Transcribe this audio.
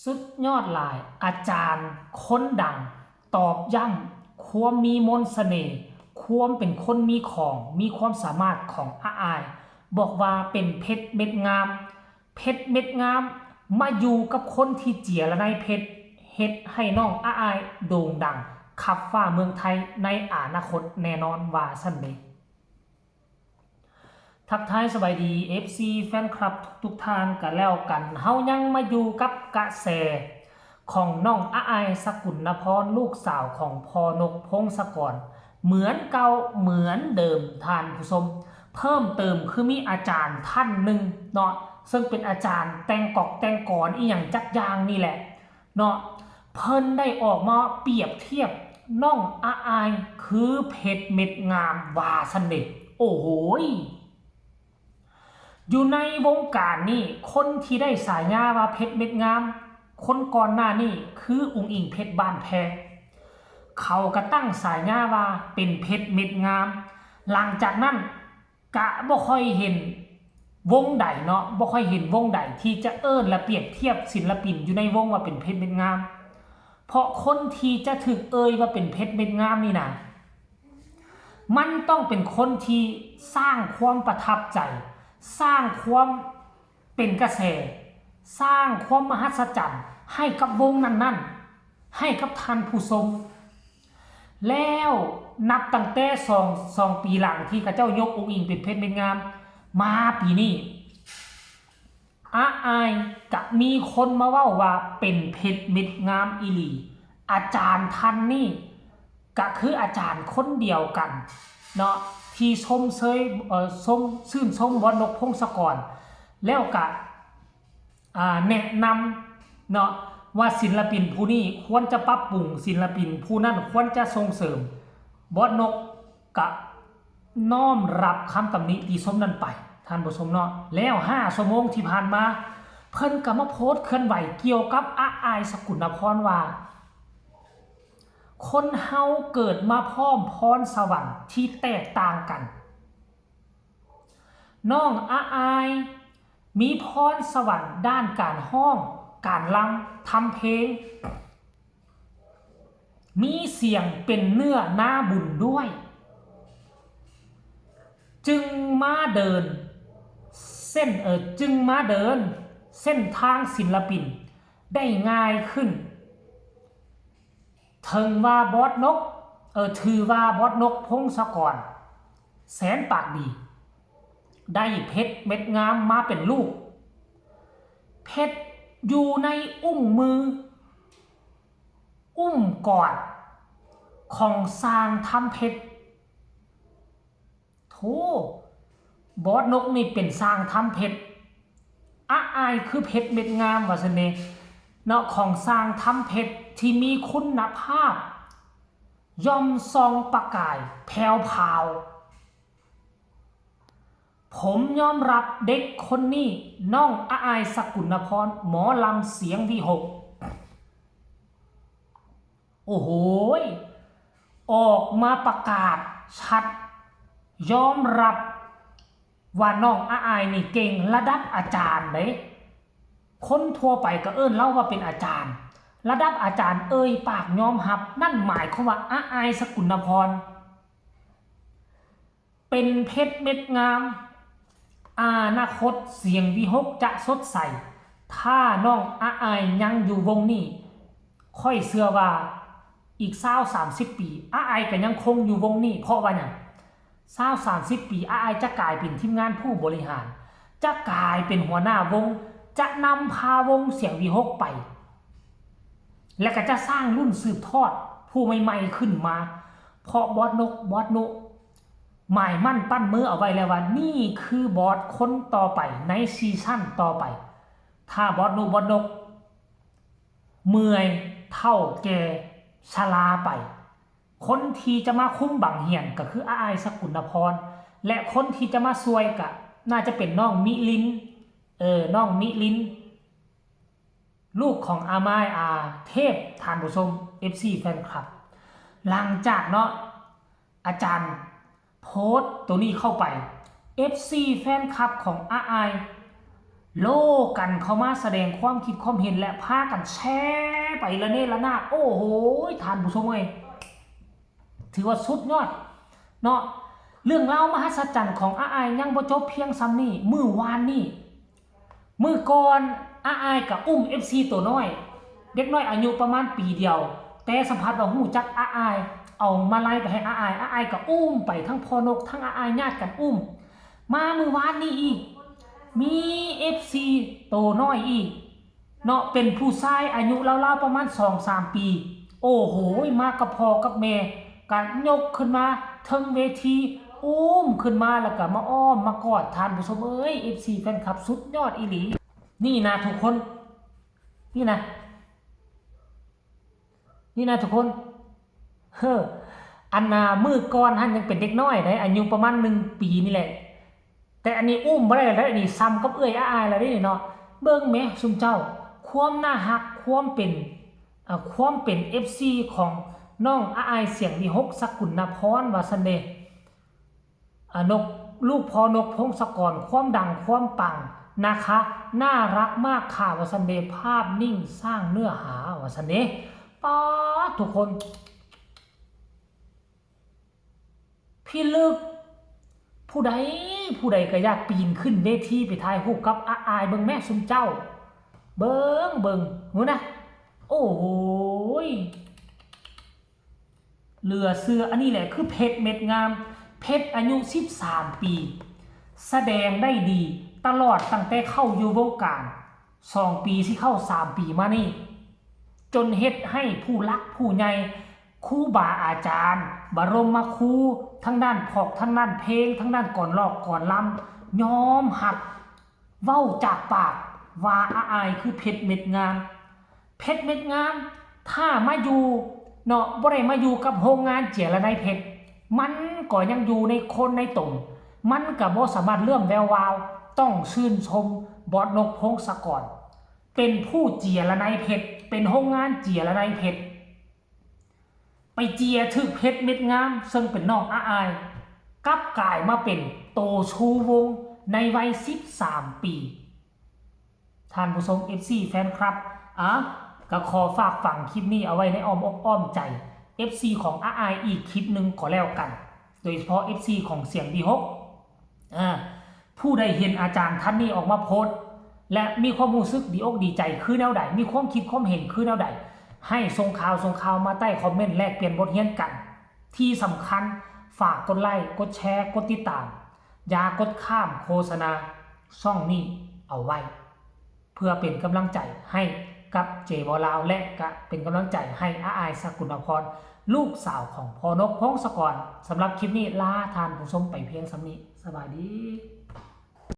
ສຸດຍອດຫຼາຍ ອາຈານຄົນດັງ ຕອກຢ້ຳຄວາມມີມົນສະເໜ່ ຄວາມເປັນຄົນມີຂອງ ມີຄວາມສາມາດຂອງອາອາຍ ບອກວ່າເປັນເພັດເມັດງາມ ເພັດເມັດງາມ ມາຢູ່ກັບຄົນທີ່ເຈຍລະໄນເພັດ ເຮັດໃຫ້ນ້ອງອາອາຍໂດ່ງດັງ ຂັບຟ້າເມືອງໄທໃນອະນາຄົດແນ່ນອນ ວ່າຊັ້ນເດ. ທັກທາຍສະບາຍດີ ເອັຟຊີ ແຟນຄລັບທຸກໆທ່ານກັນແລ້ວກັນ. ເຮົາຍັງມາຢູ່ກັບກະແສຂອງນ້ອງອາອາຍ ສະກຸນນະພອນ ລູກສາວຂອງພໍ່ນົກ ພົງສະກອນ ເໝືອນເກົ່າເໝືອນເດີມທ່ານຜູ້ຊົມ. ເພີ່ມເຕີມຄືມີອາຈານທ່ານໜຶ່ງເນາະ ເຊິ່ງເປັນອາຈານແຕ່ງກອກແຕ່ງກອນອີ່ຫຍັງຈັກຢ່າງນີ້ແຫຼະ ເນາະ ເພິ່ນໄດ້ອອກມາປຽບທຽບນ້ອງອາອາຍຄືເພັດເມັດງາມວ່າຊັ້ນເດ. ໂອ້ໂຫຍ ຢູ່ໃນວົງການນີ້ ຄົນທີ່ໄດ້ສາຍາວ່າເພັດເມັດງາມ ຄົນກ່ອນໜ້ານີ້ຄືອຸງອິງ ເພັດບ້ານແພງ ເຂົາກະຕັ້ງສາຍາວ່າເປັນເພັດເມັດງາມ. ຫຼັງຈາກນັ້ນ ກະບໍ່ຄ່ອຍເຫັນວົງໃດເນາະ ບໍ່ຄ່ອຍເຫັນວົງໃດທີ່ຈະເອີ້ນ ແລະ ປຽບທຽບສິນລະປິນຢູ່ໃນວົງວ່າເປັນເພັດເມັດງາມ ເພາະຄົນທີ່ຈະຖືກເອີ່ຍວ່າເປັນເພັດເມັດງາມນີ້ນະ ມັນຕ້ອງເປັນຄົນທີ່ສ້າງຄວາມປະທັບໃຈ ສ້າງຄວາມເປັນກະແສ ສ້າງຄວາມມະຫັດສະຈັນໃຫ້ກັບວົງນັ້ນໆ ໃຫ້ກັບທ່ານຜູ້ຊົມ. ແລ້ວນັບຕັ້ງແຕ່ສອງ ສອງປີຫຼັງທີ່ເຂົາເຈົ້າຍົກອຸງອິງເປັນເພັດເມັດງາມ ມາປີນີ້ ອາອາຍກະມີຄົນມາເວົ້າວ່າເປັນເພັດເມັດງາມອີ່ຫຼີ. ອາຈານທ່ານນີ້ກະຄືອາຈານຄົນດຽວກັນເນາະ ທີ່ຊົມເຊີຍ ເອີ ຊົມ ຊື່ນຊົມບອສນົກ ພົງສະກອນ ແລ້ວກະ ອ່າ ແນະນຳເນາະ ວ່າສິນລະປິນຜູ້ນີ້ຄວນຈະປັບປຸງ ສິນລະປິນຜູ້ນັ້ນຄວນຈະສົ່ງເສີມ. ບອສນົກກະນ້ອມຮັບຄຳຕຳນິຕິຊົມນັ້ນໄປ ທ່ານຜູ້ຊົມເນາະ. ແລ້ວຫ້າຊົ່ວໂມງທີ່ຜ່ານມາ ເພິ່ນກະມາໂພສເຄື່ອນໄຫວກ່ຽວກັບອາອາຍ ສະກຸນນະພອນ ວ່າ ຄົນເຮົາເກີດມາພ້ອມພອນສະຫວັນທີ່ແຕກຕ່າງກັນ. ນ້ອງອາອາຍມີພອນສະຫວັນດ້ານການຮ້ອງ, ການລຳ, ທຳເພງ, ມີສຽງເປັນເນື້ອນາບຸນດ້ວຍ, ຈຶ່ງມາເດີນເສັ້ນ, ເອີ, ຈຶ່ງມາເດີນເສັ້ນທາງສິນລະປິນໄດ້ງ່າຍຂຶ້ນ. ເຖິງວ່າບອສນົກ, ເອີ, ຖືວ່າບອສນົກ ພົງສະກອນ ແສນປາກດີ ໄດ້ເພັດເມັດງາມມາເປັນລູກ, ເພັດຢູ່ໃນອຸ້ມມື, ອຸ້ມກອດຂອງຊ່າງທຳເພັດ. ໂທ້ ບອສນົກນີ້ເປັນຊ່າງທຳເພັດ, ອາອາຍຄືເພັດເມັດງາມວ່າຊັ້ນເດເນາະ, ຂອງຊ່າງທຳເພັດທີ່ມີຄຸນນະພາບ ຢ່ອມສ່ອງປະກາຍແຜ່ວພາວ. ຜົມຍອມຮັບເດັກຄົນນີ້, ນ້ອງອາອາຍ ສະກຸນນະພອນ ໝໍລຳສຽງວິຫົກ. ໂອ້ໂຫຍ ອອກມາປະກາດຊັດ ຍອມຮັບວ່ານ້ອງອາອາຍນີ້ເກັ່ງລະດັບອາຈານເດ້. ຄົນທົ່ວໄປກໍເອີ້ນລາວວ່າເປັນອາຈານ ລະດັບອາຈານເອີ່ຍປາກຍອມຮັບ, ນັ້ນໝາຍຄວາມວ່າອາອາຍ ສະກຸນນະພອນ ເປັນເພັດເມັດງາມ, ອະນາຄົດສຽງວິຫົກຈະສົດໃສ ຖ້ານ້ອງອາອາຍຍັງຢູ່ວົງນີ້. ຂ້ອຍເຊື່ອວ່າອີກຊາວສາມສິບປີ ອາອາຍກໍຍັງຄົງຢູ່ວົງນີ້. ເພາະວ່າຫຍັງ? ຊາວສາມສິບປີ ອາອາຍຈະກາຍເປັນທີມງານຜູ້ບໍລິຫານ, ຈະກາຍເປັນຫົວໜ້າວົງ, ຈະນຳພາວົງສຽງວິຫົກໄປ ແລະ ກໍຈະສ້າງລຸ້ນສືບທອດຜູ້ໃໝ່ໆຂຶ້ນມາ. ເພາະບອສນົກ ບອສນຸ ໝາຍໝັ້ນປັ້ນມືເອົາໄວ້ແລ້ວວ່າ ນີ້ຄືບອສຄົນຕໍ່ໄປໃນຊີຊັນຕໍ່ໄປ. ຖ້າບອສນຸ ບອສນົກເມື່ອຍ, ເຖົ້າແກ່, ຊະລາໄປ, ຄົນທີ່ຈະມາຄຸມບັງຫຽນກໍຄືອາອາຍ ສະກຸນນະພອນ ແລະ ຄົນທີ່ຈະມາຊ່ວຍກໍໜ້າຈະເປັນນ້ອງມິລິນ, ເອີ, ນ້ອງມິລິນ ລູກຂອງອາມາຍ ອາເທບ ທ່ານຜູ້ຊົມ ເອັຟຊີ ແຟນຄລັບ. ຫຼັງຈາກເນາະ ອາຈານໂພສໂຕນີ້ເຂົ້າໄປ ເອັຟຊີ ແຟນຄລັບຂອງອາອາຍ ໂລກັນເຂົ້າມາສະແດງຄວາມຄິດຄວາມເຫັນ ແລະ ພາກັນແຊໄປລະເນລະນາດ. ໂອ້ໂຫຍ ທ່ານຜູ້ຊົມເອີຍ ຖືວ່າສຸດຍອດເນາະ. ເລື່ອງລາວມະຫັດສະຈັນຂອງອາອາຍຍັງບໍ່ຈົບພຽງສ່ຳນີ້. ມື້ວານນີ້ ມື້ກ່ອນອາອາຍກະອຸ້ມເອັຟຊີໂຕນ້ອຍ, ເດັກນ້ອຍອາຍຸປະມານປີດຽວ, ແຕ່ສຳຜັດວ່າຮູ້ຈັກອາອາຍ, ເອົາມາໄລໄປໃຫ້ອາອາຍ, ອາອາຍກະອຸ້ມໄປ, ທັງພໍ່ນົກທັງອາອາຍຍາດກັນອຸ້ມ. ມາມື້ວານນີ້ອີກ ມີເອັຟຊີໂຕນ້ອຍອີກເນາະ, ເປັນຜູ້ຊາຍອາຍຸລາວໆປະມານສອງສາມປີ. ໂອ້ໂຫຍ ມາກັບພໍ່ກັບແມ່ ກະຍົກຂຶ້ນມາເທິງເວທີ, ອຸ້ມຂຶ້ນມາ ແລ້ວກະມາອ້ອມມາກອດ. ທ່ານຜູ້ຊົມເອີຍ ເອັຟຊີແຟນຄລັບ ສຸດຍອດອີ່ຫຼີ. ນີ້ນະທຸກຄົນ ນີ້ນະ ນີ້ນະທຸກຄົນ. ເຮີ ອັນນ່າ ມື້ກ່ອນຫັ້ນຍັງເປັນເດັກນ້ອຍເດ້, ອາຍຸປະມານໜຶ່ງປີນີ້ແຫຼະ, ແຕ່ອັນນີ້ອຸ້ມບໍ່ໄດ້ແລ້ວເດ້, ອັນນີ້ສ່ຳກັບເອື້ອຍອາອາຍແລ້ວເດ້ນີ້ເນາະ. ເບິ່ງແມະຊຸມເຈົ້າ, ຄວາມໜ້າຮັກ, ຄວາມເປັນ ອາ ຄວາມເປັນເອັຟຊີຂອງນ້ອງອາອາຍ ສຽງດີຫົກ ສະກຸນນະພອນ ວ່າຊັ້ນເດ. ອາ ນົກ ລູກພໍ່ນົກ ພົງສະກອນ ຄວາມດັງຄວາມປັງນະຄະ ໜ້າຮັກມາກຄ່າ ວ່າຊັ້ນເດ. ພາບນິ້ງສ້າງເນື້ອຫາ ວ່າຊັ້ນເດ. ປາດ ທຸກຄົນ ພິລຶກ. ຜູ້ໃດ ຜູ້ໃດກະຢາກປີນຂຶ້ນເວທີໄປຖ່າຍຮູບກັບອາອາຍ. ເບິ່ງແມະຊຸມເຈົ້າ ເບິ່ງ ເບິ່ງ ເບິ່ງນະ. ໂອ້ຍ ເຫຼືອເຊື່ອ. ອັນນີ້ແຫຼະຄືເພັດເມັດງາມ, ເພັດອາຍຸສິບສາມປີ ສະແດງໄດ້ດີຕະຫຼອດ ຕັ້ງແຕ່ເຂົ້າຢູ່ວົງການສອງປີ ຊິເຂົ້າສາມປີມານີ້, ຈົນເຮັດໃຫ້ຜູ້ຫຼັກຜູ້ໃຫຍ່ ຄູບາອາຈານ ບະລົມມະຄູ ທາງດ້ານພອກ ທາງດ້ານເພງ ທາງດ້ານກອນລອກກອນລຳ ຍອມຮັບ ເວົ້າຈາກປາກວ່າອາອາຍຄືເພັດເມັດງາມ. ເພັດເມັດງາມ ຖ້າມາຢູ່ເນາະ ບໍ່ໄດ້ມາຢູ່ກັບໂຮງງານເຈຍລະໄນເພັດ, ມັນກໍຍັງຢູ່ໃນໂຄນໃນຕົມ, ມັນກໍບໍ່ສາມາດເຫຼື້ອມແວວວາວ. ຕ້ອງຊື່ນຊົມບອສນົກ ພົງສະກອນ ເປັນຜູ້ເຈຍລະໄນເພັດ, ເປັນໂຮງງານເຈຍລະໄນເພັດ. ໄປເຈຍຖືກເພັດເມັດງາມ ເຊິ່ງເປັນນ້ອງອາອາຍ ກັບກາຍມາເປັນໂຕຊູວົງໃນໄວສິບສາມປີ. ທ່ານຜູ້ຊົມ ເອັຟຊີແຟນຄລັບ ອາ ກະຂໍຝາກຝັງຄລິບນີ້ເອົາໄວ້ໃນອ້ອມອົກອ້ອມໃຈເອັຟຊີຂອງອາອາຍອີກຄລິບໜຶ່ງກໍແລ້ວກັນ, ໂດຍສະເພາະເອັຟຊີຂອງສຽງດີຫົກ ອາ ຜູ້ໃດເຫັນອາຈານທ່ານນີ້ອອກມາໂພສ ແລະ ມີຄວາມຮູ້ສຶກດີອົກດີໃຈຄືແນວໃດ, ມີຄວາມຄິດຄວາມເຫັນຄືແນວໃດ, ໃຫ້ສົ່ງຂ່າວ ສົ່ງຂ່າວມາໃຕ້ຄອມເມັນແລກປ່ຽນບົດຮຽນກັນ. ທີ່ສຳຄັນ ຝາກກົດໄລ, ກົດແຊ, ກົດຕິດຕາມ, ຢ່າກົດຂ້າມໂຄສະນາຊ່ອງນີ້ເອົາໄວ້ ເພື່ອເປັນກຳລັງໃຈໃຫ້ກັບເຈບໍ່ລາວ ແລະ ກະເປັນກຳລັງໃຈໃຫ້ອາອາຍ ສະກຸນນະພອນ ລູກສາວຂອງພໍ່ນົກ ພົງສະກອນ. ສຳລັບຄລິບນີ້ ລາທ່ານຜູ້ຊົມໄປພຽງສ່ຳນີ້. ສະບາຍດີ.